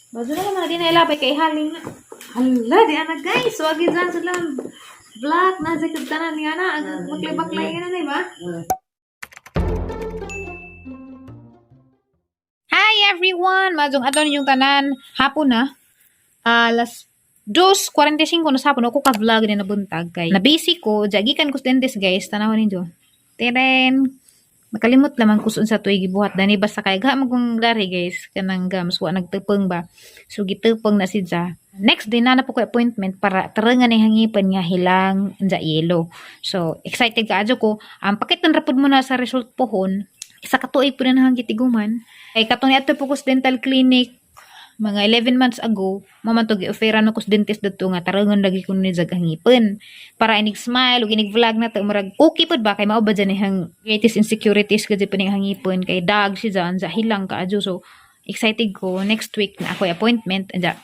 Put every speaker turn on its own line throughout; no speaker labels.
Bazo na naman, di na ilapay kay haling na. Hala, di ana guys. Wagi dyan sila. Black na sa tanan nga na. Ang baklay-baklay nga na, di ba? Hi everyone! Majong adlaw ninyong tanan. Hapon na. Alas 2:45 na sa hapon. Ako ka-vlog na nabuntag kay. Na-busy ko. Jagikan ko sa dentist, guys. Tanawon ninyo. Teren! Makalimot lamang ko sa tuig gibuhat dani basta kay ga magong dari guys kanang gams wa nagtupeng ba, so gitupeng na siya. Next day na na po ko appointment para tarangan ni hangipan nga hilang nja yellow. So excited ka adyo ko ang pakitan ra pud mo na sa result pohon isa ka tuig pud na nang gitiguman kay katong niadto po ko sa dental clinic mga 11 months ago, mao man to gi-offeran no ko sa dentist didto nga tarangan lagi ko ni jag hangipon para inig smile ug inig vlog na to, murag okay pud ba kay mao ba dyan ihang greatest insecurities kasi pa ning hangipon kay dag si dyan sa hilang ka adyo. So excited ko, next week na ako appointment anja.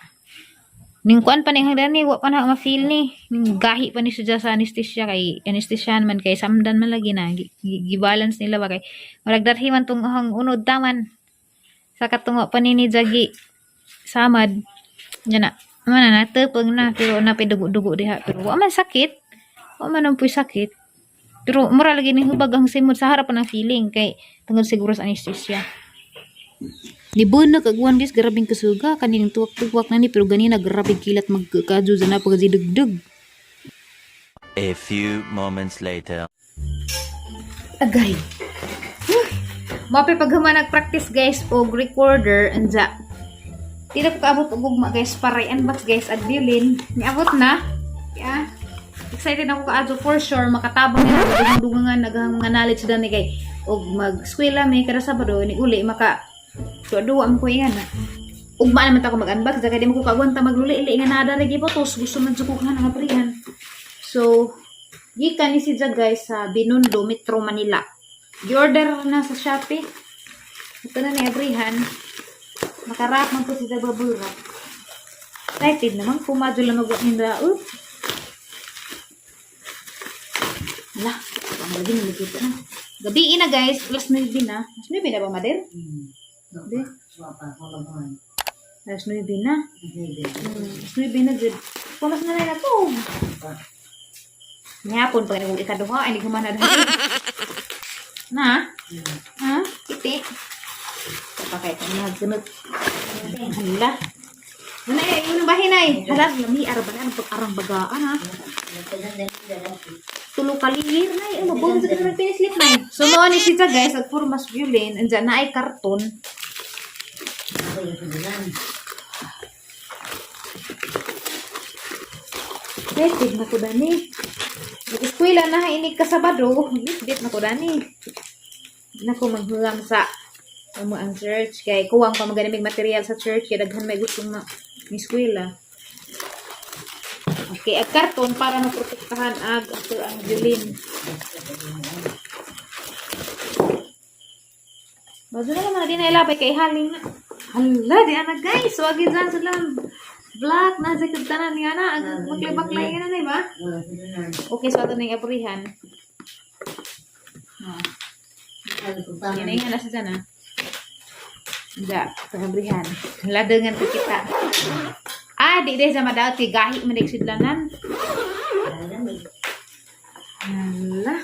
Ning kuan pa ning hangdan ni wa pa na ma-feel ni ning gahi pa ni siya sa anesthesia kay anesthesia man kay samdan man lagi na gi-balance nila ba kay murag darhi man tong ahang unod taman sa katungo pa ni jagi samad yan na mana na tepeng na pero napay dugo-dugo diha pero wa man sakit, wa man ang puy sakit pero mura lagi ning hubag ang simod sa harap ng feeling kay tungod siguro sa anesthesia. Ni bunak ag 1 days, grabing kasuga kaning tuwak-tuwak na ni pero ganina grabe kilat magkadyo na pag dugdug.
A few moments later.
Agay. Mape pag human nag-practice guys og recorder anja. Di na ko kaabot og ugma guys para i-unbox guys ag violin. Niabot na. Yeah. Excited ako kaadto, for sure makatabang nila dugang-dugangan naghang mga knowledge dani kay og mag-eskwela may kada Sabado ni uli maka duwa man ko ingan na. Ugma naman ta ko mag-unbox kay di mo ko kaagwanta magluli-ili nga naa diri gipotos, gusto man jud ko nga nga. So gikan ni siya guys sa Binondo, Metro Manila. Gi-order na sa Shopee. Ito na ni abrihan. Nakarap man po siya bubble wrap. Excited naman ko madyo lang magwa ninda. Ala, ang lagi nalagyan na. Gabi na guys, alas 9 na. Alas 9 na ba, Mader? Hindi. Alas 9 na. Alas 9 na jud. Pumas na na to. Nihapon pag nagug ikaduha, ay humana dahil. Na? Ha? Kiti. Kapakay ka na gunot. Hala. Ano eh, yung bahin ay. Hala, lami araban ang pag-arang bagaan ha. Tulo kalir na eh. Mabuhay sa kanang pinislip na eh. So, mao ni siya guys, at puro mas violin. Andiyan na ay karton. Excited na ko dani. Nag-eskwela na inig ka Sabado. Bit na ko dani. Nako maghulang sa amo ang church kay kuwang pa maganimig material sa church kay daghan may gustong ma eskwela. Okay, ag karton para maprotektahan ag ato ang violin. Bazo na naman di na ilapay kay haling na. Hala, di ana guys, wagi dyan sila. Black na sa tanan nga na ang baklay-baklay nga na, di ba? Okay, so ato ning abrihan. Ah. Yan ay nga na siya na. Hindi, pangabrihan. Ladangan ko kita. Ah, di sa madaot kay gahi man dik sidlanan. Hala.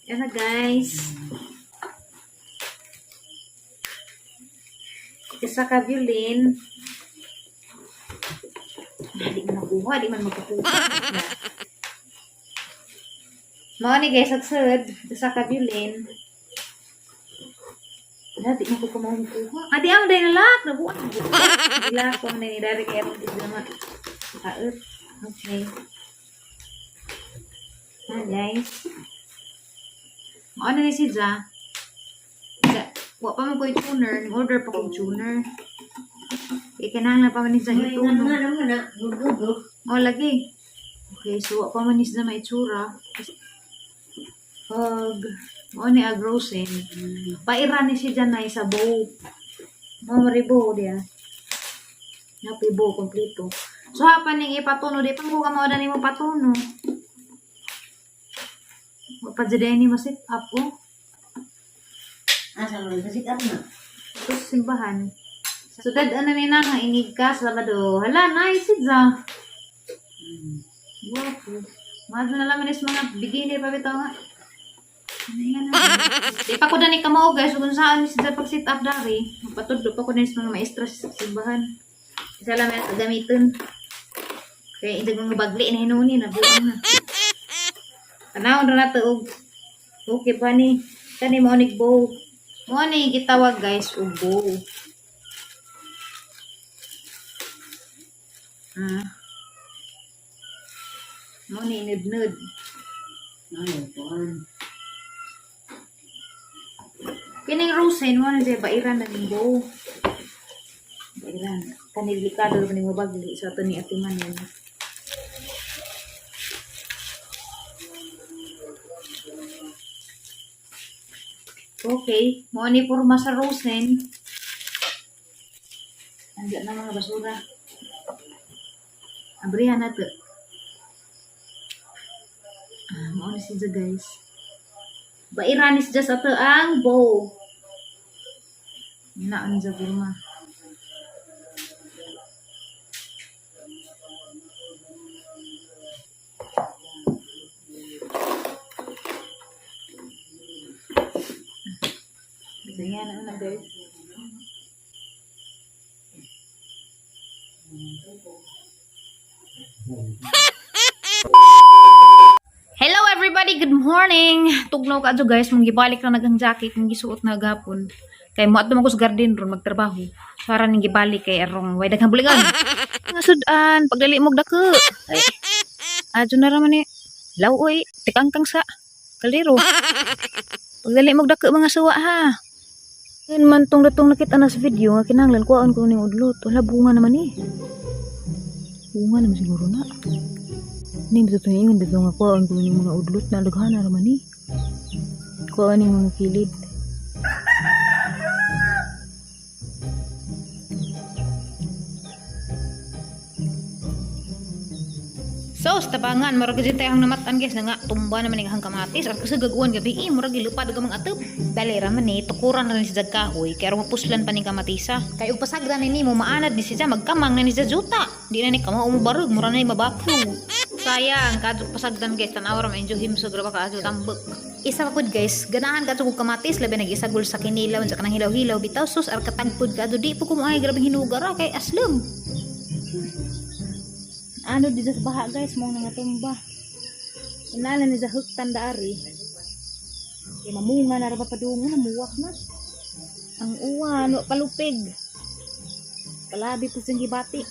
Yan na guys. Isa ka violin. Di man makuha, di man makukuha. Mao ni guys, agsud, isa ka violin. Wala, di man ko kumakuha. Ah, di ang dahil nalak. Nabuan. Dila ko na ni dari kaya mong tignan ma. Kaut. Okay. Ah, guys. Mao na ni si Ja. Ja, wa pa man ko tuner. Order pa kong tuner. Kaya kinahanglan pa man ni siya ituno. Oh, lagi. Okay, so wa pa man ni siya maitsura. Pag, mao ni agrosin. Paira ni siya dyan na sa bow. Mao maribo diya. Napi bow kompleto. So hapan ning ipatuno di pa ko ka mao nimo patuno. Wa pa jud ni ma-set up oh.
Asa mo nagsikat na?
Ito sa simbahan. So dad ano ni na ang inig ka sa labado. Hala, nice siya. Guwapo. Mahal na lang is mga beginner pa bitaw nga. Ano yan, ah? Di pa ko dani kamao, guys, kung saan siya pag sit up dari. Magpatudlo pa ko dani sa mga maestra sa simbahan. Isa lang may gamiton. Kaya hindi mga bagli na hinuni na buang na. Tanawon ra nato og okay pa ni. Kani mo ni bow. Mo ni gitawag, guys, og bow. Ah. Mo ni nudnud.
Ay, kuan.
Kining rosin mo na siya bairan na ning bow. Bairan. Kani delikado ra ni mo bagli sa ato ni Ate Manon. Okay, mo ni porma sa rosin. Andiyan na mga basura. Abrihan na to. Ah, mao ni siya, guys. Bairan is just ato ang bow. Naan sa porma. Ganyan na na, guys. Hello everybody, good morning. Tugnaw ka adto, guys, mong gibalik na nagang jacket mong gisuot na gapon. Kay mo adto man ko sa garden ron magtrabaho. Para ning gibalik kay arong way daghang buligan. Nga sudan, pagdali mo dako. Ay. Adto na ra man ni. Law oy, tikangkang sa kaliro. Pagdali mo dako mga suwa ha. Ngayon man tong datong nakita na sa video nga kinahanglan kuhaon ko ning udlot. Wala bunga naman eh. Bunga naman siguro na. Ning dito ingon dito nga kuhaon ko ning mga udlot na daghan na raman eh. Kuhaon ning mga kilid. So, sa tabangan, murag gyud tayo ang namatan, guys, na nga tumba naman ning hang kamatis. Ar kasi gaguan gabi eh, murag gilupad og mga atop. Dali ra man eh, tukuran ra ni siya kahoy kay aron mapuslan pa ning kamatisa. Kay og pasagdan ni nimo maanad ni siya magkamang na ni siya juta. Di na ni kamao mo barog, mura na ni mabakyo. Sayang, kadto pasagdan, guys, tan-aw ra ma-enjoy him sa graba ka tambok. Isa pa pud, guys, ganahan kadto kog kamatis labi nag isagol sa kinilaw unsa kanang hilaw-hilaw bitaw sus ar katagpud kadto di po ko ay grabeng hinugar ra kay aslom. Ano dito sa baha, guys, mo nga tumba. Inala ni sa huktan daari. Kay mamunga na ra ba padungan, namuwak na. Ang uwan, wa palupig. Palabi po siyang gibati.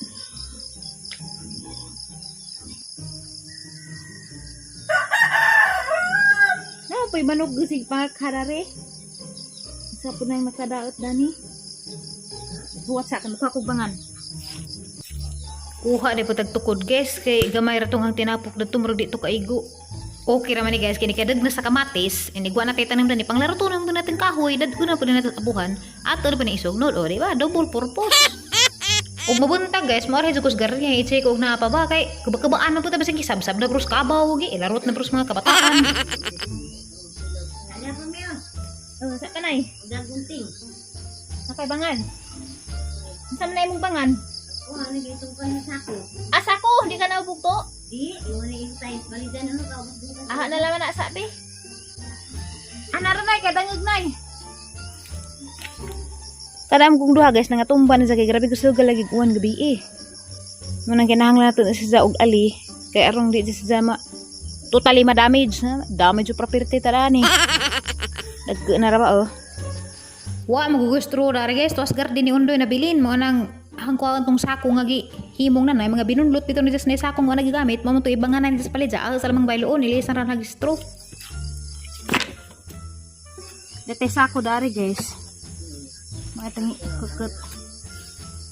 Na po'y manog sig pangkarare. Sa po na yung nakadaot dani. Huwat sa akin, mukha kong bangan. Kuha di po tagtukod, guys, kay gamay ra tong ang tinapok dadto murag di to kaigo. Okay ra man ni, guys, kini kadag na sa kamatis, ini gwa na tay tanim dani panglaro to nang natin kahoy, dadko na po natin abuhan. Ato na pa ni isugnod, o di ba? Double purpose. Ug mabuntag, guys, mo jud ko sa garden i-check og naa pa ba kay kabakabaan man po ta bisag gisabsab na bros kabaw gi, ilarot na bros mga kabataan.
Ala pa miyo.
Oh, sa kanay,
Dagunting.
nakay bangan. Unsa man na imong bangan?
Oh, ano gitong kan sa sako.
Asa ko, di ka na bugto.
Di, imo na yung size balidan ano ka ubos dito.
Aha na laman na sabi. Ana ra nay kadangog nay. Kadam kong duha, guys, nangatumba na sa kay grabe gusto galagi uwan gabi eh. Munang kinahanglan nato na siya og ali kay arong di siya ma totally ma-damage na damage yung property tara ni. Dagko na ra ba oh. Wa magugustro dari, guys, tuas garden ni Undoy nabilin mo nang hangkuan tong sako nga gi himong nanay mga binunlot bitaw ni just na sako nga nagigamit mo to ibanganan ni sa palidya ah, sa lamang bayloon nilisan ra nagistro. Dati sako dari, guys. Mga tangi kukut.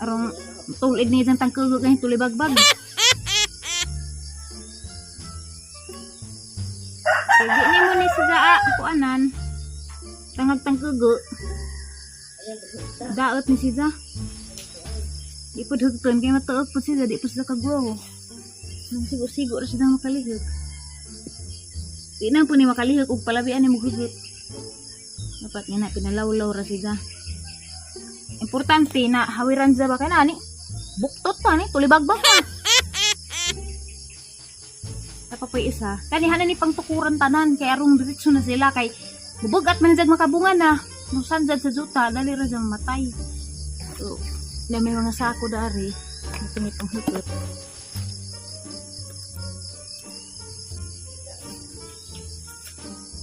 Arong tulid ni isang tangkugog ngayon tuli bagbag. Kaya di ni mo ni sa jaa kuanan. Tangag tangkugo. Daot ni siya. Di po hugton kay matuok po siya, di po siya kagwaw. Nang sigo-sigo ra siya makalihok. Di na po ni makalihok og palabian ni mugugot. Dapat nga na pinalawlaw ra siya. Importante na hawiran sa ba kay nani. Buktot pa ni, tulibagbag pa. Tapos pa isa. Kanihanan ni pangtukuran tanan kay arong diretso na sila kay bubugat man jag makabunga na. Nung sanjad sa juta, dali ra jang matay. So, na may mga sako dari. Ito pang hukot.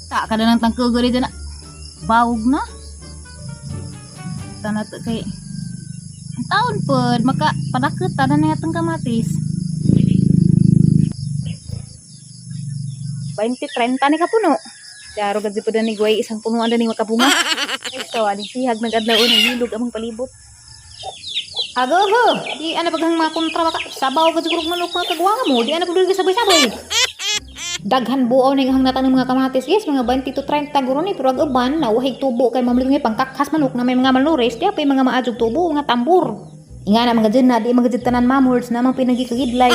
Ta kada nang tangkol gori na. Bawog na. Tanat kay ang taon pod maka padakot tanan na atong kamatis. 20 30 ni kapuno. Daro gad pud ni guway isang punuan ni makabunga. Ito ani sihag nagadlaw ni hilog among palibot. Agoho, di ana paghang mga kontra maka sabaw gad siguro manok mga kagwanga mo, di ana pud sabay-sabay. Daghan buaw na yung natan ng mga kamatis guys, mga 20 to 30 guro ni, pero ag uban na wahig tubo kay mamlig nga pangkakhas manok na may mga malnourished, di pa yung mga maadjog tubo nga tambor. Inga na mga dyan na di mga dyan tanan mamords na mga pinagikagidlay.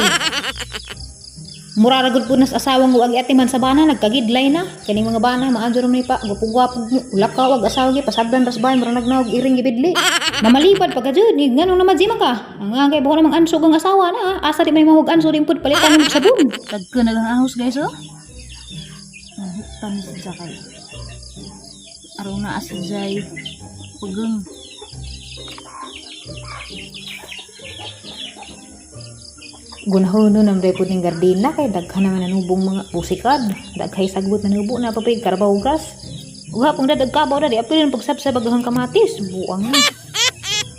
Mura ra gud po nas asawang wag atiman sa bana nagkagidlay na kaning mga bana maadyo ra man ni pa gwapo-gwapo mo ula ka wag asawa gi pasagdan ras bay mura nagnaog iring gibidli mamalipad pa ka jud ni nganong naman jima ka ang angay buho namang ansog ang asawa na asa di may mahug anso din pud palitan ng sabon. Dagko na lang ahos guys, oh. Nahuktan sa kay araw na asajay pugong. Gunahon no nam pud ning gardina kay daghan naman nanubong mga pusikad, daghay sagbot na nubo na papay karabaw gas uha pong dadag kabaw na di apil pagsabsab aghang kamatis buang na.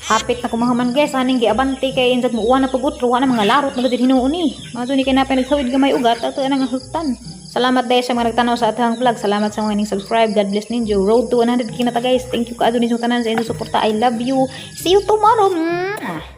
Hapit na kumahaman guys, aning giabante kay insat mo uwa na pag-utro, wa na mga larot na gud hinuon ni. Mato ni kay napay nagsawid gamay ugat ato anang huktan. Salamat dahil sa mga nagtanaw sa atang vlog. Salamat sa mga ning subscribe. God bless ninyo. Road to 100K na ta guys. Thank you kaadto ninyong tanan sa inyong suporta. I love you. See you tomorrow. Mwah!